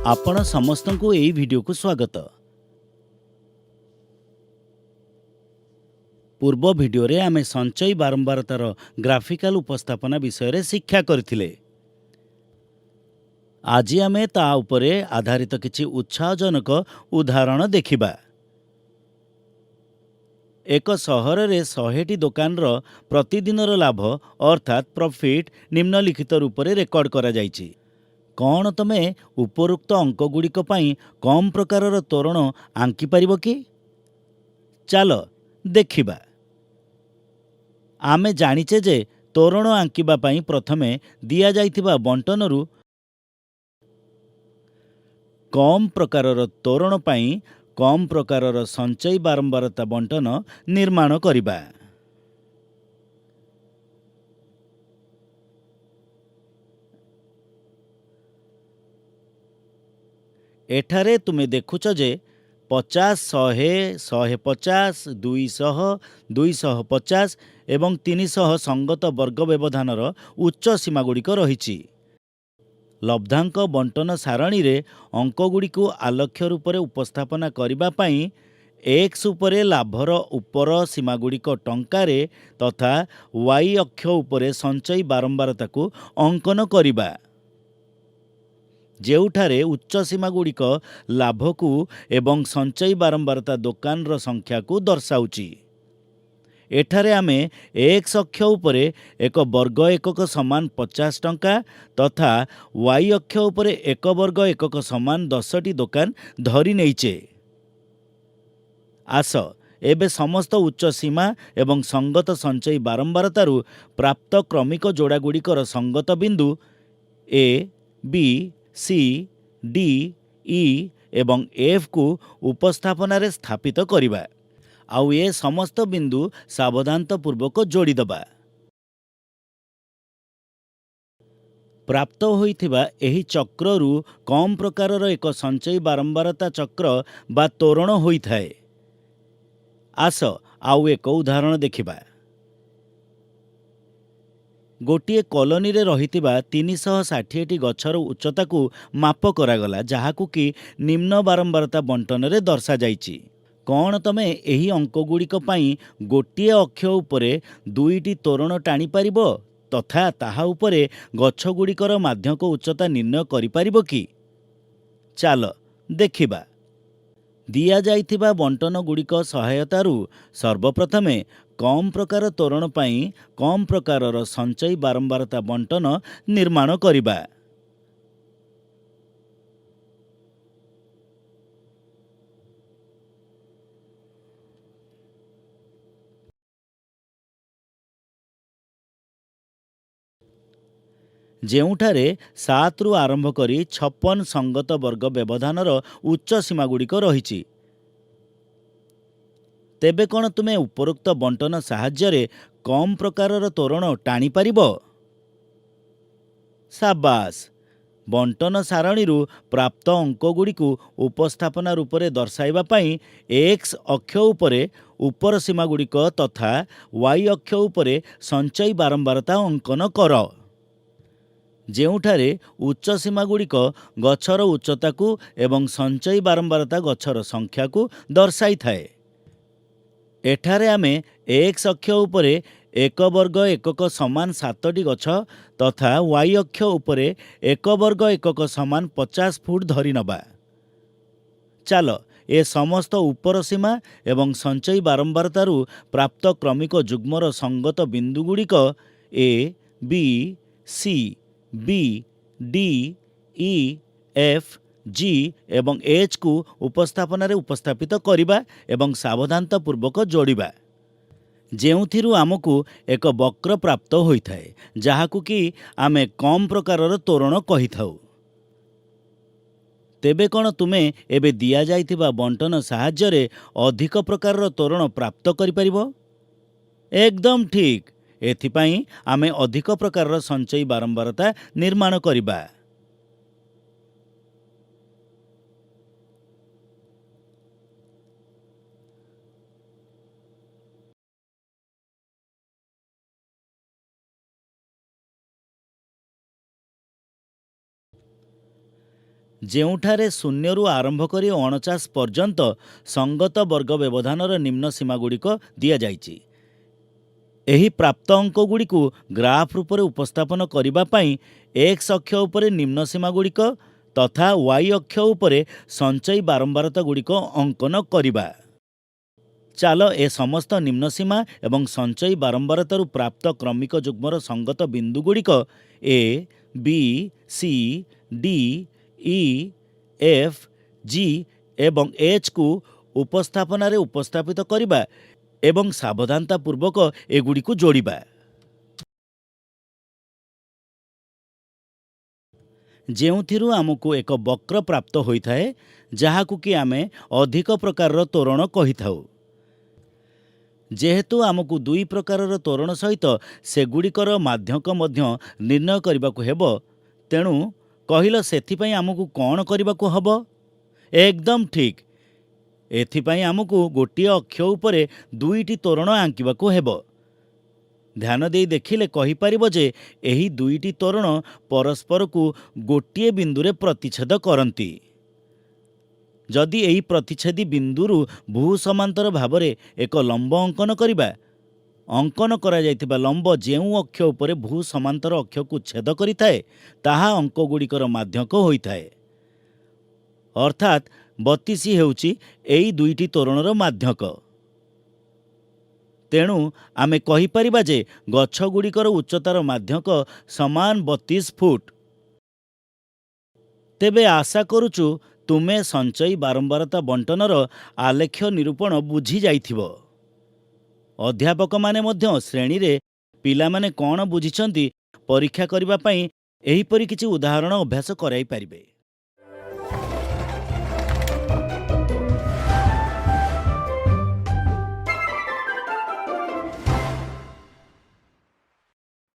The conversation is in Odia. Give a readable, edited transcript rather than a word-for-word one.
ଆପଣ ସମସ୍ତଙ୍କୁ ଏହି ଭିଡିଓକୁ ସ୍ୱାଗତ। ପୂର୍ବ ଭିଡିଓରେ ଆମେ ସଞ୍ଚୟୀ ବାରମ୍ବାରତାର ଗ୍ରାଫିକାଲ ଉପସ୍ଥାପନା ବିଷୟରେ ଶିକ୍ଷା କରିଥିଲେ। ଆଜି ଆମେ ତା ଉପରେ ଆଧାରିତ କିଛି ଉତ୍ସାହଜନକ ଉଦାହରଣ ଦେଖିବା। ଏକ ସହରରେ 100ଟି ଦୋକାନର ପ୍ରତିଦିନର ଲାଭ ଅର୍ଥାତ୍ ପ୍ରଫିଟ୍ ନିମ୍ନଲିଖିତ ରୂପରେ ରେକର୍ଡ କରାଯାଇଛି। କ'ଣ ତମେ ଉପରୋକ୍ତ ଅଙ୍କଗୁଡ଼ିକ ପାଇଁ କମ୍ ପ୍ରକାରର ତୋରଣ ଆଙ୍କିପାରିବ କି? ଚାଲ ଦେଖିବା। ଆମେ ଜାଣିଛେ ଯେ ତୋରଣ ଆଙ୍କିବା ପାଇଁ ପ୍ରଥମେ ଦିଆଯାଇଥିବା ବଣ୍ଟନରୁ କମ୍ ପ୍ରକାରର ତୋରଣ ପାଇଁ କମ୍ ପ୍ରକାରର ସଞ୍ଚୟୀ ବାରମ୍ବାରତା ବଣ୍ଟନ ନିର୍ମାଣ କରିବା। ଏଠାରେ ତୁମେ ଦେଖୁଛ ଯେ 50, 100, 150, 200, 250 ଏବଂ 300 ସଙ୍ଗତ ବର୍ଗ ବ୍ୟବଧାନର ଉଚ୍ଚ ସୀମାଗୁଡ଼ିକ ରହିଛି। ଲବ୍ଧାଙ୍କ ବଣ୍ଟନ ସାରଣୀରେ ଅଙ୍କଗୁଡ଼ିକୁ ଆଲେଖ୍ୟ ରୂପରେ ଉପସ୍ଥାପନା କରିବା ପାଇଁ ଏକ୍ସ ଉପରେ ଲାଭର ଉପର ସୀମାଗୁଡ଼ିକ ଟଙ୍କାରେ ତଥା ୱାଇ ଅକ୍ଷ ଉପରେ ସଞ୍ଚୟୀ ବାରମ୍ବାରତାକୁ ଅଙ୍କନ କରିବା, ଯେଉଁଠାରେ ଉଚ୍ଚ ସୀମାଗୁଡ଼ିକ ଲାଭକୁ ଏବଂ ସଞ୍ଚୟୀ ବାରମ୍ବାରତା ଦୋକାନର ସଂଖ୍ୟାକୁ ଦର୍ଶାଉଛି। ଏଠାରେ ଆମେ ଏକ୍ସ ଅକ୍ଷ ଉପରେ ଏକ ବର୍ଗ ଏକକ ସମାନ 50 ଟଙ୍କା ତଥା ୱାଇ ଅକ୍ଷ ଉପରେ ଏକ ବର୍ଗ ଏକକ ସମାନ 10ଟି ଦୋକାନ ଧରି ନେଇଛେ। ଆସ ଏବେ ସମସ୍ତ ଉଚ୍ଚ ସୀମା ଏବଂ ସଙ୍ଗତ ସଞ୍ଚୟୀ ବାରମ୍ବାରତାରୁ ପ୍ରାପ୍ତ କ୍ରମିକ ଯୋଡ଼ାଗୁଡ଼ିକର ସଙ୍ଗତ ବିନ୍ଦୁ ଏ, ବି, ସି, ଡି, ଇ ଏବଂ ଏଫ୍କୁ ଉପସ୍ଥାପନାରେ ସ୍ଥାପିତ କରିବା। ଆଉ ଏ ସମସ୍ତ ବିନ୍ଦୁ ସାବଧାନତା ପୂର୍ବକ ଯୋଡ଼ିଦେବା। ପ୍ରାପ୍ତ ହୋଇଥିବା ଏହି ଚକ୍ରରୁ କମ୍ ପ୍ରକାରର ଏକ ସଞ୍ଚୟୀ ବାରମ୍ବାରତା ଚକ୍ର ବା ତୋରଣ ହୋଇଥାଏ। ଆସ ଆଉ ଏକ ଉଦାହରଣ ଦେଖିବା। ଗୋଟିଏ କଲୋନୀରେ ରହିଥିବା 360ଟି ଗଛର ଉଚ୍ଚତାକୁ ମାପ କରାଗଲା, ଯାହାକୁ କି ନିମ୍ନ ବାରମ୍ବାରତା ବଣ୍ଟନରେ ଦର୍ଶାଯାଇଛି। କ'ଣ ତମେ ଏହି ଅଙ୍କଗୁଡ଼ିକ ପାଇଁ ଗୋଟିଏ ଅକ୍ଷ ଉପରେ ଦୁଇଟି ତୋରଣ ଟାଣିପାରିବ ତଥା ତାହା ଉପରେ ଗଛଗୁଡ଼ିକର ମାଧ୍ୟକ ଉଚ୍ଚତା ନିର୍ଣ୍ଣୟ କରିପାରିବ କି? ଚାଲ ଦେଖିବା। ଦିଆଯାଇଥିବା ବଣ୍ଟନଗୁଡ଼ିକ ସହାୟତାରୁ ସର୍ବପ୍ରଥମେ କମ୍ ପ୍ରକାର ତୋରଣ ପାଇଁ କମ୍ ପ୍ରକାରର ସଞ୍ଚୟୀ ବାରମ୍ବାରତା ବଣ୍ଟନ ନିର୍ମାଣ କରିବା। ଯେଉଁଠାରେ 7ରୁ ଆରମ୍ଭ କରି 56 ସଙ୍ଗତ ବର୍ଗ ବ୍ୟବଧାନର ଉଚ୍ଚ ସୀମାଗୁଡ଼ିକ ରହିଛି। ତେବେ କ'ଣ ତୁମେ ଉପରୋକ୍ତ ବଣ୍ଟନ ସାହାଯ୍ୟରେ କମ୍ ପ୍ରକାରର ତୋରଣ ଟାଣିପାରିବ? ସାବାସ! ବଣ୍ଟନ ସାରଣୀରୁ ପ୍ରାପ୍ତ ଅଙ୍କଗୁଡ଼ିକୁ ଉପସ୍ଥାପନା ରୂପରେ ଦର୍ଶାଇବା ପାଇଁ ଏକ୍ସ ଅକ୍ଷ ଉପରେ ଉପର ସୀମାଗୁଡ଼ିକ ତଥା ୱାଇ ଅକ୍ଷ ଉପରେ ସଞ୍ଚୟୀ ବାରମ୍ବାରତା ଅଙ୍କନ କର, ଯେଉଁଠାରେ ଉଚ୍ଚ ସୀମାଗୁଡ଼ିକ ଗଛର ଉଚ୍ଚତାକୁ ଏବଂ ସଞ୍ଚୟୀ ବାରମ୍ବାରତା ଗଛର ସଂଖ୍ୟାକୁ ଦର୍ଶାଇଥାଏ। ଏଠାରେ ଆମେ ଏକ୍ସ ଅକ୍ଷ ଉପରେ ଏକ ବର୍ଗ ଏକକ ସମାନ 7ଟି ଗଛ ତଥା ୱାଇ ଅକ୍ଷ ଉପରେ ଏକ ବର୍ଗ ଏକକ ସମାନ 50 ଫୁଟ ଧରିନେବା। ଚାଲ ଏ ସମସ୍ତ ଉପର ସୀମା ଏବଂ ସଞ୍ଚୟୀ ବାରମ୍ବାରତାରୁ ପ୍ରାପ୍ତ କ୍ରମିକ ଯୁଗ୍ମର ସଙ୍ଗତ ବିନ୍ଦୁଗୁଡ଼ିକ ଏ, ବି, ସି, ବି, ଡି, ଇ, ଏଫ୍, ଜି ଏବଂ ଏଚ୍କୁ ଉପସ୍ଥାପନାରେ ଉପସ୍ଥାପିତ କରିବା ଏବଂ ସାବଧାନତା ପୂର୍ବକ ଯୋଡ଼ିବା, ଯେଉଁଥିରୁ ଆମକୁ ଏକ ବକ୍ର ପ୍ରାପ୍ତ ହୋଇଥାଏ, ଯାହାକୁ କି ଆମେ କମ୍ ପ୍ରକାରର ତୋରଣ କହିଥାଉ। ତେବେ କ'ଣ ତୁମେ ଏବେ ଦିଆଯାଇଥିବା ବଣ୍ଟନ ସାହାଯ୍ୟରେ ଅଧିକ ପ୍ରକାରର ତୋରଣ ପ୍ରାପ୍ତ କରିପାରିବ? ଏକଦମ ଠିକ୍! ଏଥିପାଇଁ ଆମେ ଅଧିକ ପ୍ରକାରର ସଞ୍ଚୟୀ ବାରମ୍ବାରତା ନିର୍ମାଣ କରିବା। ଯେଉଁଠାରେ 0ରୁ ଆରମ୍ଭ କରି 49 ପର୍ଯ୍ୟନ୍ତ ସଙ୍ଗତ ବର୍ଗ ବ୍ୟବଧାନର ନିମ୍ନ ସୀମାଗୁଡ଼ିକ ଦିଆଯାଇଛି। ଏହି ପ୍ରାପ୍ତ ଅଙ୍କଗୁଡ଼ିକୁ ଗ୍ରାଫ୍ ରୂପରେ ଉପସ୍ଥାପନ କରିବା ପାଇଁ ଏକ୍ସ ଅକ୍ଷ ଉପରେ ନିମ୍ନ ସୀମାଗୁଡ଼ିକ ତଥା ୱାଇ ଅକ୍ଷ ଉପରେ ସଞ୍ଚୟୀ ବାରମ୍ବାରତାଗୁଡ଼ିକ ଅଙ୍କନ କରିବା। ଚାଲ ଏ ସମସ୍ତ ନିମ୍ନ ସୀମା ଏବଂ ସଞ୍ଚୟୀ ବାରମ୍ବାରତାରୁ ପ୍ରାପ୍ତ କ୍ରମିକ ଯୁଗ୍ମର ସଙ୍ଗତ ବିନ୍ଦୁଗୁଡ଼ିକ A, B, C, D, E, F, G ଏବଂ ଏଚ୍ କୁ ଉପସ୍ଥାପନାରେ ଉପସ୍ଥାପିତ କରିବା ଏବଂ ସାବଧାନତା ପୂର୍ବକ ଏଗୁଡ଼ିକୁ ଯୋଡ଼ିବା। ଯେଉଁଥିରୁ ଆମକୁ ଏକ ବକ୍ର ପ୍ରାପ୍ତ ହୋଇଥାଏ, ଯାହାକୁ କି ଆମେ ଅଧିକ ପ୍ରକାରର ତ୍ୱରଣ କହିଥାଉ। ଯେହେତୁ ଆମକୁ ଦୁଇ ପ୍ରକାରର ତ୍ୱରଣ ସହିତ ସେଗୁଡ଼ିକର ମାଧ୍ୟକ ମଧ୍ୟ ନିର୍ଣ୍ଣୟ କରିବାକୁ ହେବ, ତେଣୁ କହିଲ ସେଥିପାଇଁ ଆମକୁ କ'ଣ କରିବାକୁ ହେବ? ଏକଦମ ଠିକ୍, ଏଥିପାଇଁ ଆମକୁ ଗୋଟିଏ ଅକ୍ଷ ଉପରେ ଦୁଇଟି ତ୍ୱରଣ ଆଙ୍କିବାକୁ ହେବ। ଧ୍ୟାନ ଦେଇ ଦେଖିଲେ କହିପାରିବ ଯେ ଏହି ଦୁଇଟି ତ୍ୱରଣ ପରସ୍ପରକୁ ଗୋଟିଏ ବିନ୍ଦୁରେ ପ୍ରତିଚ୍ଛେଦ କରନ୍ତି। ଯଦି ଏହି ପ୍ରତିଚ୍ଛେଦୀ ବିନ୍ଦୁରୁ ଭୂସମାନ୍ତର ଭାବରେ ଏକ ଲମ୍ବ ଅଙ୍କନ କରିବା, ଅଙ୍କନ କରାଯାଇଥିବା ଲମ୍ବ ଯେଉଁ ଅକ୍ଷ ଉପରେ ଭୂସମାନ୍ତର ଅକ୍ଷକୁ ଛେଦ କରିଥାଏ, ତାହା ଅଙ୍କଗୁଡ଼ିକର ମାଧ୍ୟକ ହୋଇଥାଏ। ଅର୍ଥାତ୍ 32 ହେଉଛି ଏହି ଦୁଇଟି ତ୍ୱରଣର ମାଧ୍ୟକ। ତେଣୁ ଆମେ କହିପାରିବା ଯେ ଗଛଗୁଡ଼ିକର ଉଚ୍ଚତାର ମାଧ୍ୟକ ସମାନ 32 ଫୁଟ। ତେବେ ଆଶା କରୁଛୁ ତୁମେ ସଞ୍ଚୟୀ ବାରମ୍ବାରତା ବଣ୍ଟନର ଆଲେଖ୍ୟ ନିରୂପଣ ବୁଝିଯାଇଥିବ। ଅଧ୍ୟାପକମାନେ ମଧ୍ୟ ଶ୍ରେଣୀରେ ପିଲାମାନେ କ'ଣ ବୁଝିଛନ୍ତି ପରୀକ୍ଷା କରିବା ପାଇଁ ଏହିପରି କିଛି ଉଦାହରଣ ଅଭ୍ୟାସ କରାଇପାରିବେ।